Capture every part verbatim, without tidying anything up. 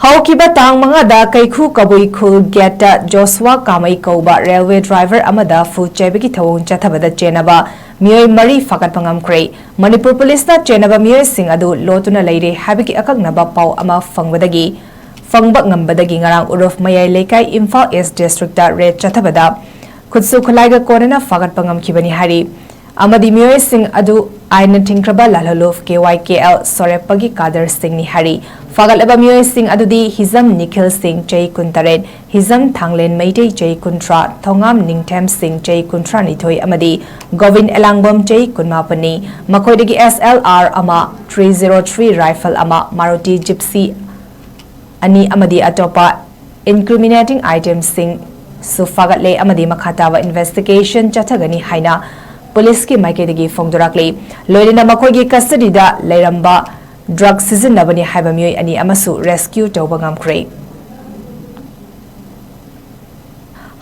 ꯍꯧꯈꯤꯕ ꯇꯥꯡ ꯃꯉꯥꯗ ꯀꯩꯈꯨ ꯀꯕꯨꯏ ꯈꯨꯜ ꯒꯦꯠꯇ ꯖꯣꯁꯋꯥ ꯀꯥꯃꯩ ꯀꯧꯕ ꯔꯦꯜꯋꯦ ꯗ꯭ꯔꯥꯏꯚꯔ ꯑꯃꯗ ꯐꯨ ꯆꯥꯏꯕꯒꯤ ꯊꯧꯑꯣꯡ ꯆꯠꯊꯕꯗ ꯆꯦꯟꯅꯕ ꯃꯤꯑꯣꯏ ꯃꯔꯤ ꯐꯥꯒꯠꯄ ꯉꯝꯈ꯭ꯔꯦ꯫ ꯃꯅꯤꯄꯨꯔ ꯄꯨꯂꯤꯁꯅ ꯆꯦꯟꯅꯕ ꯃꯤꯑꯣꯏꯁꯤꯡ ꯑꯗꯨ ꯂꯣꯠꯇꯨꯅ ꯂꯩꯔꯦ ꯍꯥꯏꯕꯒꯤ ꯑꯀꯛꯅꯕ ꯄꯥꯎ ꯑꯃ ꯐꯪꯕꯗꯒꯤ ꯐꯪꯕ ꯉꯝꯕꯗꯒꯤ ꯉꯔꯥꯡ ꯎꯔꯨꯐ ꯃꯌꯥꯏ ꯂꯩꯀꯥꯏ, ꯏꯝꯐꯥꯜ ꯏꯁ ꯗꯤꯁꯇ꯭ꯔꯤꯛꯇ ꯔꯦꯗ ꯆꯠꯊꯕꯗ ꯈꯨꯠꯁꯨ ꯈꯨꯠꯂꯥꯏꯒ ꯀꯣꯟꯅꯅ ꯐꯥꯒꯠꯄ ꯉꯝꯈꯤꯕꯅꯤ ꯍꯥꯏꯔꯤ꯫ ꯑꯃꯗꯤ ꯃꯤꯑꯣꯏꯁꯤꯡ ꯑꯗꯨ ꯑꯥꯏꯟꯅ ꯊꯤꯡꯈ꯭ꯔꯕ ꯂꯥꯜꯍꯧꯂꯨꯐ ꯀꯦ ꯋꯥꯏ ꯀꯦ ꯑꯦꯜ ꯁꯣꯔꯦꯞꯄꯒꯤ ꯀꯥꯗꯔ ꯁꯤꯡꯅꯤ ꯍꯥꯏꯔꯤ꯫ ꯐꯥꯒꯠꯂꯕ ꯃꯤꯑꯣꯏꯁꯤꯡ ꯑꯗꯨꯗꯤ ꯍꯤꯖꯝ ꯅꯤꯈꯤꯜ ꯁꯤꯡ, ꯆꯍꯤ ꯀꯨꯟꯇꯔꯦꯠ, ꯍꯤꯖꯝ ꯊꯥꯡꯂꯦꯟ ꯃꯩꯇꯩ, ꯆꯍꯤ ꯀꯨꯟꯊ꯭ꯔꯥ, ꯊꯣꯉꯥꯝ ꯅꯤꯡꯊꯦꯝ ꯁꯤꯡ, ꯆꯍꯤ ꯀꯨꯟꯊ꯭ꯔꯥꯅꯤꯊꯣꯏ, ꯑꯃꯗꯤ ꯒꯣꯕꯤꯟ ꯑꯦꯂꯥꯡꯕꯝ, ꯆꯍꯤ ꯀꯨꯟꯃꯥꯄꯟꯅꯤ꯫ ꯃꯈꯣꯏꯗꯒꯤ ꯑꯦꯁ ꯑꯦꯜ ꯑꯥꯔ ꯑꯃ, ꯊ꯭ꯔꯤ ꯖꯤꯔꯣ ꯊ꯭ꯔꯤ ꯔꯥꯏꯐꯜ ꯑꯃ, ꯃꯥꯔꯨꯇꯤ ꯖꯤꯞꯁꯤ ꯑꯅꯤ ꯑꯃꯗꯤ ꯑꯇꯣꯞꯄ incriminating itemꯁꯤꯡꯁꯨ ꯐꯥꯒꯠꯂꯦ ꯑꯃꯗꯤ ꯃꯈꯥ ꯇꯥꯕ ꯏꯟꯚꯦꯁꯇꯤꯒꯦꯁꯟ ꯆꯠꯊꯒꯅꯤ ꯍꯥꯏꯅ ꯄꯨꯂꯤꯁꯀꯤ ꯃꯥꯏꯀꯩꯗꯒꯤ ꯐꯣꯡꯗꯣꯔꯛꯂꯤ꯫ ꯂꯣꯏꯅꯅ ꯃꯈꯣꯏꯒꯤ ꯀꯁꯇꯗꯤꯗ ꯂꯩꯔꯝꯕ ꯗ꯭ꯔꯒ ꯁꯤꯖꯤꯟꯅꯕꯅꯤ ꯍꯥꯏꯕ ꯃꯤꯑꯣꯏ ꯑꯅꯤ ꯑꯃꯁꯨ ꯔꯦꯁꯀ꯭ꯌꯨ ꯇꯧꯕ ꯉꯝꯈ꯭ꯔꯦ꯫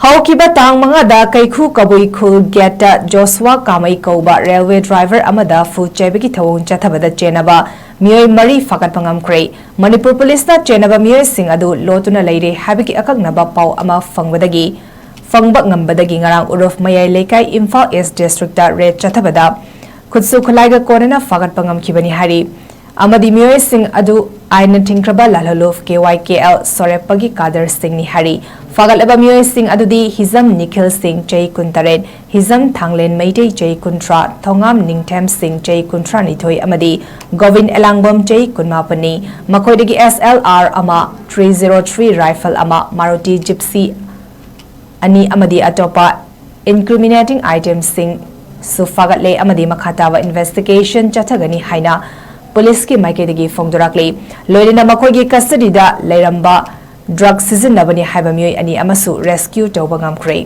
ꯍꯧꯈꯤꯕ ꯇꯥꯡ ꯃꯉꯥꯗ ꯀꯩꯈꯨ ꯀꯕꯨꯏ ꯈꯨꯜ ꯒꯦꯠꯇ ꯖꯣꯁꯋꯥ ꯀꯥꯃꯩ ꯀꯧꯕ ꯔꯦꯜꯋꯦ ꯗ꯭ꯔꯥꯏꯚꯔ ꯑꯃꯗ ꯐꯨ ꯆꯥꯏꯕꯒꯤ ꯊꯧꯑꯣꯡ ꯆꯠꯊꯕꯗ ꯆꯦꯟꯅꯕ ꯃꯤꯑꯣꯏ ꯃꯔꯤ ꯐꯥꯒꯠꯄ ꯉꯝꯈ꯭ꯔꯦ꯫ ꯃꯅꯤꯄꯨꯔ ꯄꯨꯂꯤꯁꯅ ꯆꯦꯟꯅꯕ ꯃꯤꯑꯣꯏꯁꯤꯡ ꯑꯗꯨ ꯂꯣꯠꯇꯨꯅ ꯂꯩꯔꯦ ꯍꯥꯏꯕꯒꯤ ꯑꯀꯛꯅꯕ ꯄꯥꯎ ꯑꯃ ꯐꯪꯕꯗꯒꯤ ꯐꯪꯕ ꯉꯝꯕꯗꯒꯤ ꯉꯔꯥꯡ ꯎꯔꯨꯐ ꯃꯌꯥꯏ ꯂꯩꯀꯥꯏ, ꯏꯝꯐꯥꯜ ꯏꯁ ꯗꯤꯁꯇ꯭ꯔꯤꯛꯇ ꯔꯦꯗ ꯆꯠꯊꯕꯗ ꯈꯨꯠꯁꯨ ꯈꯨꯠꯂꯥꯏꯒ ꯀꯣꯟꯅꯅ ꯐꯥꯒꯠꯄ ꯉꯝꯈꯤꯕꯅꯤ ꯍꯥꯏꯔꯤ꯫ ꯑꯃꯗꯤ ꯃꯤꯑꯣꯏꯁꯤꯡ ꯑꯗꯨ ꯑꯥꯏꯟꯅ ꯊꯤꯡꯈ꯭ꯔꯕ ꯂꯥꯜꯍꯧꯂꯨꯐ ꯀꯦ ꯋꯥꯏ ꯀꯦ ꯑꯦꯜ ꯁꯣꯔꯦꯞꯄꯒꯤ ꯀꯥꯗꯔ ꯁꯤꯡꯅꯤ ꯍꯥꯏꯔꯤ꯫ ꯐꯥꯒꯠꯂꯕ ꯃꯤꯑꯣꯏꯁꯤꯡ ꯑꯗꯨꯗꯤ ꯍꯤꯖꯝ ꯅꯤꯈꯤꯜ ꯁꯤꯡ, ꯆꯍꯤ ꯀꯨꯟꯇꯔꯦꯠ, ꯍꯤꯖꯝ ꯊꯥꯡꯂꯦꯟ ꯃꯩꯇꯩ, ꯆꯍꯤ ꯀꯨꯟꯊ꯭ꯔꯥ, ꯊꯣꯉꯥꯝ ꯅꯤꯡꯊꯦꯝ ꯁꯤꯡ, ꯆꯍꯤ ꯀꯨꯟꯊ꯭ꯔꯥꯅꯤꯊꯣꯏ, ꯑꯃꯗꯤ ꯒꯣꯕꯤꯟ ꯑꯦꯂꯥꯡꯕꯝ, ꯆꯍꯤ ꯀꯨꯟꯃꯥꯄꯟꯅꯤ꯫ ꯃꯈꯣꯏꯗꯒꯤ ꯑꯦꯁ ꯑꯦꯜ ꯑꯥꯔ ꯑꯃ, ꯊ꯭ꯔꯤ ꯖꯤꯔꯣ ꯊ꯭ꯔꯤ ꯔꯥꯏꯐꯜ ꯑꯃ, ꯃꯥꯔꯨꯇꯤ ꯖꯤꯞꯁꯤ ꯑꯅꯤ ꯑꯃꯗꯤ ꯑꯇꯣꯞꯄ incriminating itemꯁꯤꯡꯁꯨ ꯐꯥꯒꯠꯂꯦ ꯑꯃꯗꯤ ꯃꯈꯥ ꯇꯥꯕ ꯏꯟꯚꯦꯁꯇꯤꯒꯦꯁꯟ ꯆꯠꯊꯒꯅꯤ ꯍꯥꯏꯅ ꯄꯨꯂꯤꯁꯀꯤ ꯃꯥꯏꯀꯩꯗꯒꯤ ꯐꯣꯡꯗꯣꯔꯛꯂꯤ꯫ ꯂꯣꯏꯅꯅ ꯃꯈꯣꯏꯒꯤ ꯀꯁꯇꯗꯤꯗ ꯂꯩꯔꯝꯕ ꯗ꯭ꯔꯒ ꯁꯤꯖꯤꯟꯅꯕꯅꯤ ꯍꯥꯏꯕ ꯃꯤꯑꯣꯏ ꯑꯅꯤ ꯑꯃꯁꯨ ꯔꯦꯁꯀ꯭ꯌꯨ ꯇꯧꯕ ꯉꯝꯈ꯭ꯔꯦ꯫